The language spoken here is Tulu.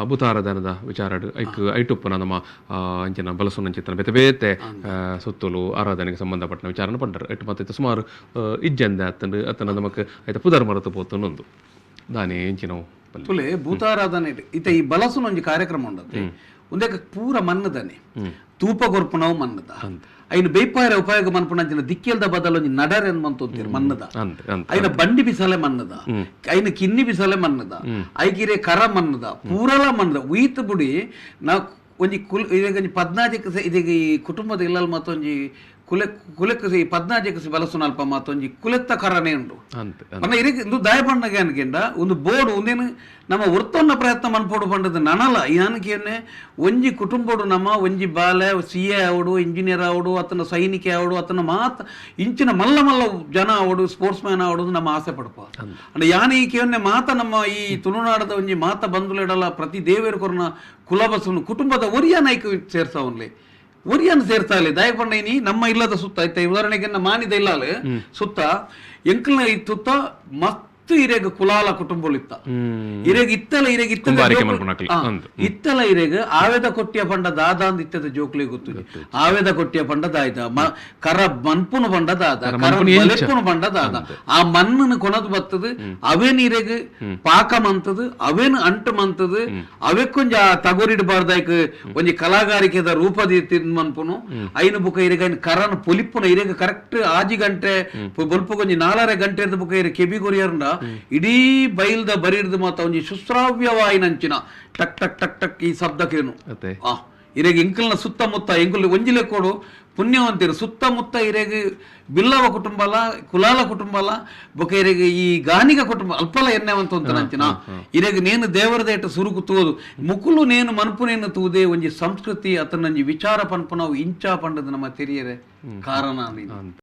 ಭೂತಾರಾಧನದ ವಿಚಾರಡ್ ಐಕ್ ಐಟುಪ್ಪುನ ನಮ್ಮ ಅಂಚಿನ ಬಲಸುನಂಚಿತ್ತನ ಬೇತೆ ಬೇತೆ ಸುತ್ತುಲು ಆರಾಧನೆಗೆ ಸಂಬಂಧಪಟ್ಟ ವಿಚಾರನ ಪಂಡರ್ ಐಟ್ ಮತ್ತೆ ಸುಮಾರು ಇಜ್ಜಂದೆ ಅತ್ತಂಡು ಅತ್ತನ ನಮಕ್ ಐತ ಪುದರ್ ಮರತು ಪೋತುಂಡು ದಾನೆ ಎಂಚಿನವು ತುಲೆ ಭೂತಾರಾಧನೆ ಇತ್ತ ಈ ಬಲಸುನ ಒಂಜಿ ಕಾರ್ಯಕ್ರಮ ಉಂಡತ್ತೆ ಒಂದೇಕ ಪೂರ ಮನ್ನದನೆ ತೂಪ ಕೊರ್ಪುನವು ಮನ್ನದ ಐನ ಬೇಪಾರ ಉಪಯೋಗ ಮನ್ಪುನಂಚಿನ ದಿಕ್ಕೆಲ್ದ ಬದಲು ಒಂಜಿ ನಡರ್ ಎನ್ಮಂತೊಂತೀರ್ ಮನ್ನದ ಐನ ಬಂಡಿ ಬಿಸಲೆ ಮನ್ನದ ಐನ ಕಿನ್ನಿ ಬಿಸಲೆ ಮನ್ನದ ಐಕಿರೆ ಕರ ಮನ್ನದ ಪೂರಲ ಮನ್ನದ ಉಯಿತ್ ಬುಡಿ ನಾ ಒಂಜಿ ಕುಲ್ ಇದೀಗ ಒಂಜಿ ಪದ್ನಾಜಕ್ಕೆ ಇದೀಗ ಈ ಕುಟುಂಬದ ಇಲ್ಲಲ್ ಮತ್ತೊಂಜಿ ಕುಲೆ ಕುಲೆಕ್ ಈ ಪದ್ನಾಜಕ್ಕೆ ಬಲಸುನ ಅಲ್ಪ ಮತ್ತೊಂಜಿ ಕುಲೆತ್ತ ಕರನೇ ಉಂಡು ಪಂಡ ಇರೆಗ್ ಇಂದು ದಾಯ ಪಂಡಗೆ ಅನ್ಕೆಂಡ ಒಂದು ಬೋರ್ಡ್ ಒಂದೇನು ನಮ್ಮ ವರ್ತೊನ್ನ ಪ್ರಯತ್ನ ಮನ್ಪೋಡು ಪಂಡದ ನನಲ ಯಾನಕೇನೆ ಒಂಜಿ ಕುಟುಂಬಡು ನಮ್ಮ ಒಂಜಿ ಬಾಲೆ ಸಿ ಎ ಆವಡು ಇಂಜಿನಿಯರ್ ಆವಡು ಆತನ ಸೈನಿಕ ಆವಡು ಆತನ ಮಾತ ಇಂಚಿನ ಮಲ್ಲ ಮಲ್ಲ ಜನ ಆವಡು ಸ್ಪೋರ್ಟ್ಸ್ ಮ್ಯಾನ್ ಆವಡು ನಮ್ಮ ಆಸೆ ಪಡಪ ಅಂಡ ಯಾನೀಕೆಯನ್ನೇ ಮಾತ ನಮ್ಮ ಈ ತುಳುನಾಡದ ಒಂಜಿ ಮಾತ ಬಂಧುಲಿಡಲ ಪ್ರತಿ ದೇವೇರು ಕೊರ್ನ ಕುಲಬಸುನು ಕುಟುಂಬದ ಒರಿಯಾನ ಐಕ್ ಸೇರ್ಸಾವನ್ಲೆ ಒರಿಯನ್ ಸೇರ್ತಾಲೆ ದಾಯಪಂಡ ನಮ್ಮ ಇಲ್ಲದ ಸುತ್ತ ಐತೆ ಉದಾಹರಣೆಗೆ ಮಾನಿದ ಇಲ್ಲಾಲೆ ಸುತ್ತ ಎಂಕಲ್ನ ಈ ತುತ್ತ ಮಸ್ತ್ ಇರೆಗ್ ಕುಲಾಲ ಕುಟುಂಬಲಿತ್ತ ಇರೆಗ್ ಇತ್ತಲ ಇರೆಗ್ ಇತ್ತಲ ಇತ್ತಲ ಇರೆಗ್ ಆವೇದ ಕೊಟ್ಟಿಯ ಪಂಡ ದಾದ ಅಂದ್ ಇತ್ತದ ಜೋಕ್ಲಿ ಗೊತ್ತು ಆವೇದ ಕೊಟ್ಟಿಯ ಪಂಡ ದಾಯ್ದ ಕರ ಮನ್ಪುನು ಪಂಡ ದಾದ ಕರ ಬಲೆಪ್ಪುನು ಪಂಡ ದಾದ ಆ ಮಣ್ಣನ್ನು ಕೊನದು ಬತ್ತದು ಅವೇನ್ ಇರೆಗ್ ಪಾಕ ಮಂತದು ಅವೇನು ಅಂಟು ಮಂತದು ಅವೆಕ್ಕೊಂಜ ಆ ತಗೋರಿಡಬಾರ್ದಾಯ್ಕ ಒಂಜಿ ಕಲಾಗಾರಿಕೆದ ರೂಪದ ಮನ್ಪುನು ಐನು ಬುಕ ಇರೆಗ್ ಐನ್ ಕರನ್ ಪೊಲಿಪ್ಪುನ ಇರೆಗ್ ಕರೆಕ್ಟ್ 6 ಗಂಟೆ ಬೊಲ್ಪುಗೊಂಜಿ 4.5 ಗಂಟೆ ಬುಕ ಇರೆ ಕೆಬಿ ಕೊರಿಯರ್ನ ಇಡೀ ಬೈಲ್ದ ಬರಿರ್ದು ಮಾತ ಒಂಜಿ ಶುಶ್ರಾವ್ಯವಾಯಿನಂಚಿನ ಟಕ್ ಟಕ್ ಟಕ್ ಟಕ್ ಈ ಶಬ್ದಕ್ಕೇನು ಇರೆಗ್ ಎಂಕಲ್ನ ಸುತ್ತಮುತ್ತ ಎಂಕುಲ್ ಒಂಜಿಲೆ ಕೊಡು ಪುಣ್ಯವಂತಿರು ಸುತ್ತಮುತ್ತ ಇರೆಗ್ ಬಿಲ್ಲವ ಕುಟುಂಬಲ ಕುಲಾಲ ಕುಟುಂಬಲ ಬೊಕ ಇರೆಗ್ ಈ ಗಾನಿಗ ಕುಟುಂಬ ಅಲ್ಪಲ ಎನ್ನೆವಂತ ಅಂಚಿನ ಇರೆಗ್ ನೇನು ದೇವರದೇಟ ಸುರುಕು ತೂದು ಮುಕುಲು ನೇನು ಮನ್ಪು ನೇನು ತೂದೆ ಒಂಜಿ ಸಂಸ್ಕೃತಿ ಅತನಂಜಿ ವಿಚಾರ ಪನ್ಪು ನಾವು ಇಂಚ ಪಂಡದ ನಮ್ಮ ತೆರಿಯರೆ ಕಾರಣ.